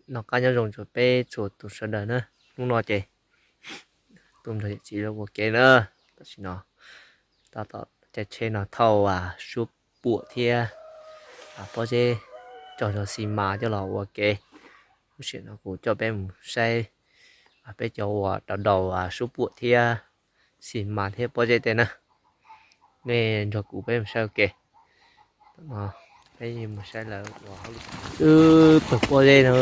Noj qab nyob zoo rau peb txhua tus sawv daws na. Hnub no ces tuaj nrog yawm txiv lawv ua ke na. Tam sim no tab tom caij tsheb no thauj suab puam thiab pob zeb, cog zog xi mas coj los ua ke. Lub sij hawm no kuv coj peb mus saib peb cov uas daus daus suab puam thiab xi mas thiab pob zeb tej na. Nej nrog kuv peb mus saib ua ke. Peb mus saib lawv ua hauj lwm. Wb pawg pob zeb no,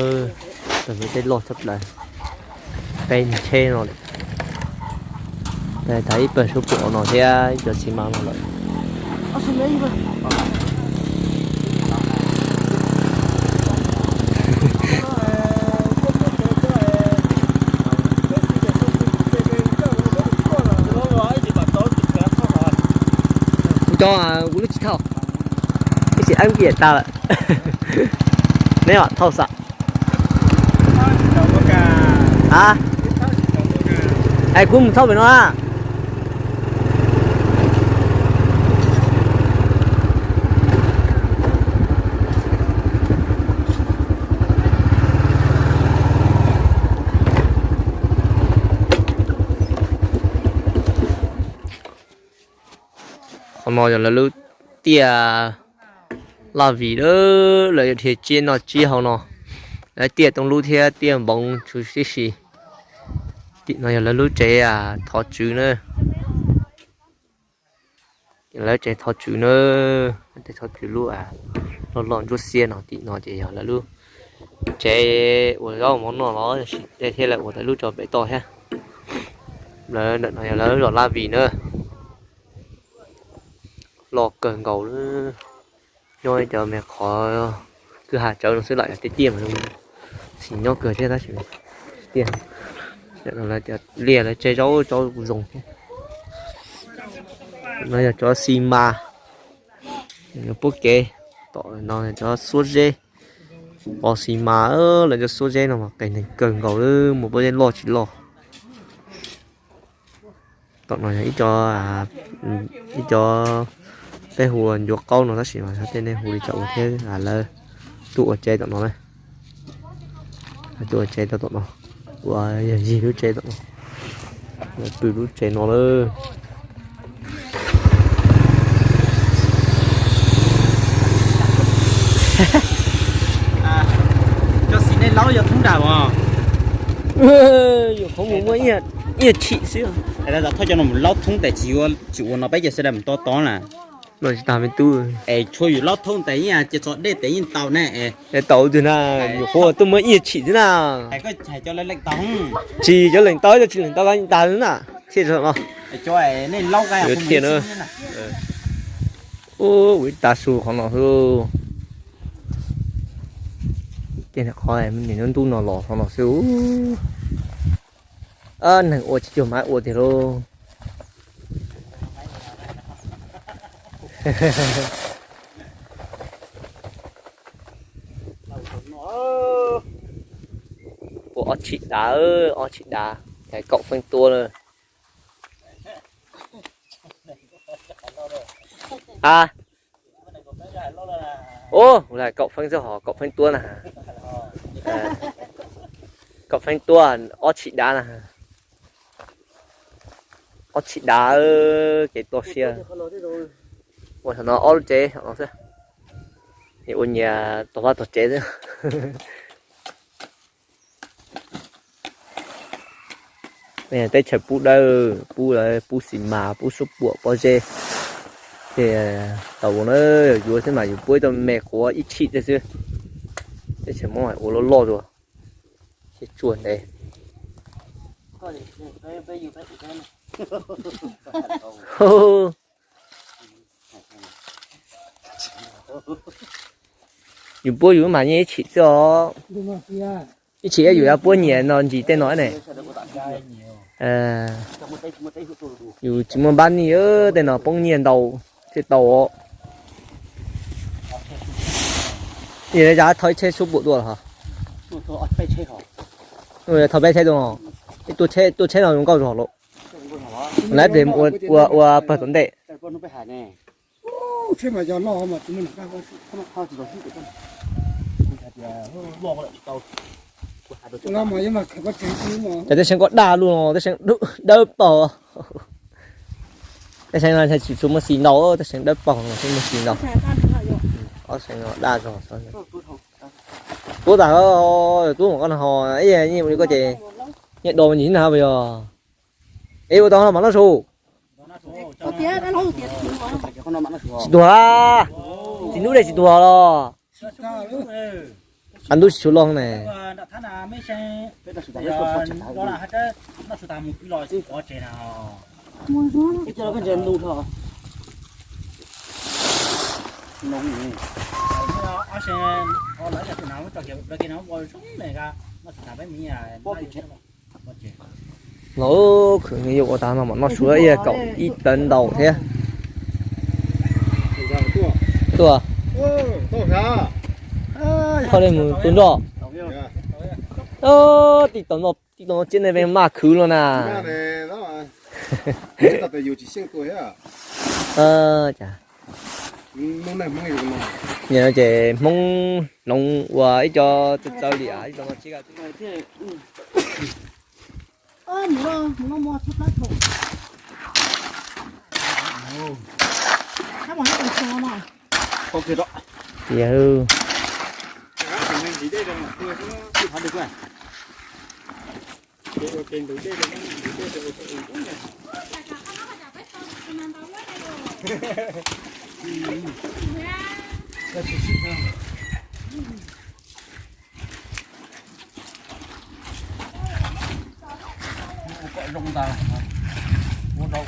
pawg pob zeb loj tshaj plaws. Peb tsheb no lawm, peb tau ib pawg suab puam no thiab ib co xi mas no lawm. Kuv cov kuv lub tsis thauj, ib tsis ab kiam tas lawm. Neb mam thauj xwb. A, es kuv mus thauj pem no a. Qhov no yog lawv lub tiaj Laj Vim, lawv yuav dhia tsiab noj tsiab hauv no. Lawv tiaj tooj lub thiab tiaj npoov tshwm tib si. Tim no yog lawv lub tsev thov tswv na. Lawv tsev thov tswv na, tsev thov tswv lub loj loj ntsuab xiab no. Tim no ces yog lawv lub tsev ua zaub mov noj los sis tej thiab lawv ua lawv lub tso pem toj thiab. Lawv ntawm no yog lawv zos Laj Vim na. Loj kawg nkaus, nyob cov me qhov kwj ha tsawv no xwb lam yog tiaj tiaj mas xis nyob kawg thiab tab sis tiaj. Cov liaj lawv tseg zaub tsob kuj zoo thiab. No yog cov xi mas, puab kev. Tom no cov xuab zeb, qos xi mas, lawv cov xuab zeb no mas qias neeg kawg nkaus, muaj pob zeb loj tsis loj. Tom no yog ib co, ib co peb hu ua ncuav qaub no tab sis mas tej nej hu li cas ua thiab. Lawv tuaj ua tsev tom no na, tuaj ua tsev tom no, ua yog yig lub tsev tom no, lawv pw lub tsev no lawm. Cov xim nej laub yog thoob nram os. Yus qhov mus muaj ib yam chim xwb. Thauj cov no mus laub thoob tes tsis ua no peb ces sawv daws mus to tod na. No tsis tag me tub. Es tshuav yus laub thoob tes yeej ces txog dej tes yeej tau ne. Tau twg na, yus qhov tuaj muaj ib yam chim xwb na. Tsis cov lees tau, cov tsis lees tau tag na. Thiaj no, thiaj na. Ua ib tav su qhov no xwb. Tej qhov niam nub ntub no los qhov no xwb. Neeg ua tsis cuag maiv ua tiag lauj. Ua ob tshim dav, ob tshim dav, kaum feeb tuab lawm. A, ua, kaum feeb xwb hos kaum feeb tuab na. Kaum feeb tuab, ob tshim dav na. Ob tshim dav, kev tuaj siab. Ua no ob lub tsev no xwb, ua nyias tog vaj tog tsev xwb. Teb chaws pub dawb, pub, pub xis mas, pub suab puam pob zeb. Ces tau ua na, yuav xwb mas yus puab tau me quav ib tshim tej xwb. Teb chaws Hmoob ua loj loj dua, tsuag ntev. Yus puab yus mas yeej ib tshim xwb os. Ib tshim yus yuav puab nyias no ntsis tej no ne. Yus tsis muaj npab nij, tej no poob nyiaj ntau thiaj tau os. Yog li cas thauj ib tsheb suab puam tuaj los? Thauj peb tsheb tuaj, tuaj tsheb no zoo nkauj zog lauj. Lawv pem ua pawg tom ntej. Tsheb mas yog loj mas tsis muaj nram qab. Hais tias loj lawm tsis tau. Cov teb seev koj daj luj no, teb seev dawb paug. Teb seev no tsis tshua muaj xis ntau, teb seev dawb paug no tsis muaj xis ntau. Ob seev no daj zog. Tub tas, tub mam koj no ho, ib yam li koj ces nyiaj do me ntsis na yog. Es ua tau no mam noj su. Tsis tuag, tsis hnub dej tsis tuag los. Qab ntub tsis tshua loj ne. Los khwv nws yuav ua tas no mam noj su, ib kaum ib tawv ntau thiab. Tuaj, kho li mus tus nroj. Tij tau no, tij tau no tsiab nej maj khwv los na. Ces Hmoob hloov ua ib co txawj txawj liam ib co no tsiab. Yawg,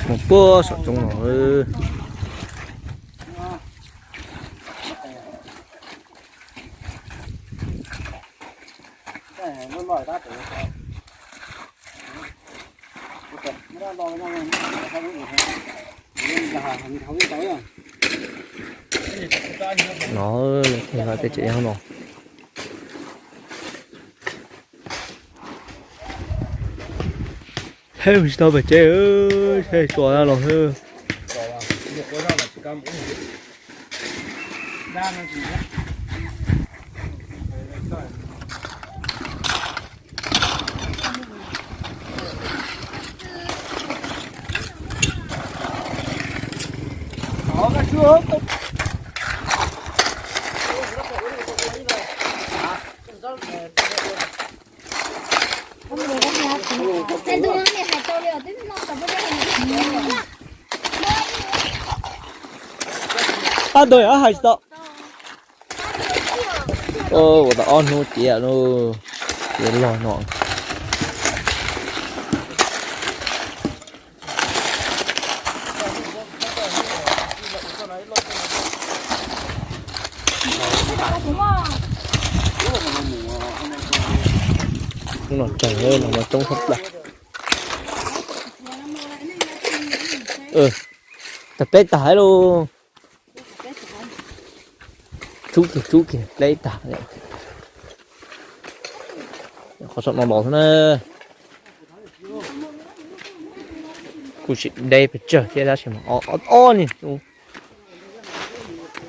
mus puag saum roob no. No, tej tsev no. Hej, tsis tau pem tsev, hej, tsuas los. Ab, ntawd hais tsis tau. Ua tau ob hnub tiav lauj, tiav log no. Hnub no tseeg, no mas coob tshaj plaws. Tag pleb tag lauj. Tsub kiag, tsub kiag pleb tag. Qhov saum no los xwb na. Kuj tsis deb pes tsawg thiab tab sis mas ob, ob niag.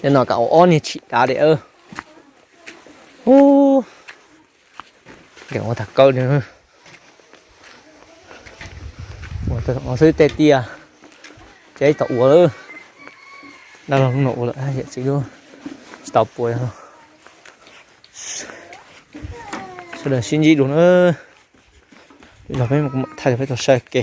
Nyob no kam ua ob niag tshim dav li. Ub, nkees ua tag kawg li. Ua xwb tej tiaj, ces tau ua lawm. Dab laug hnub no ua lawm, yawm txiv lub tsis tau pua. Sawv daws sib ntsib dua na. Los peb mam thaij rau peb tau saib ke.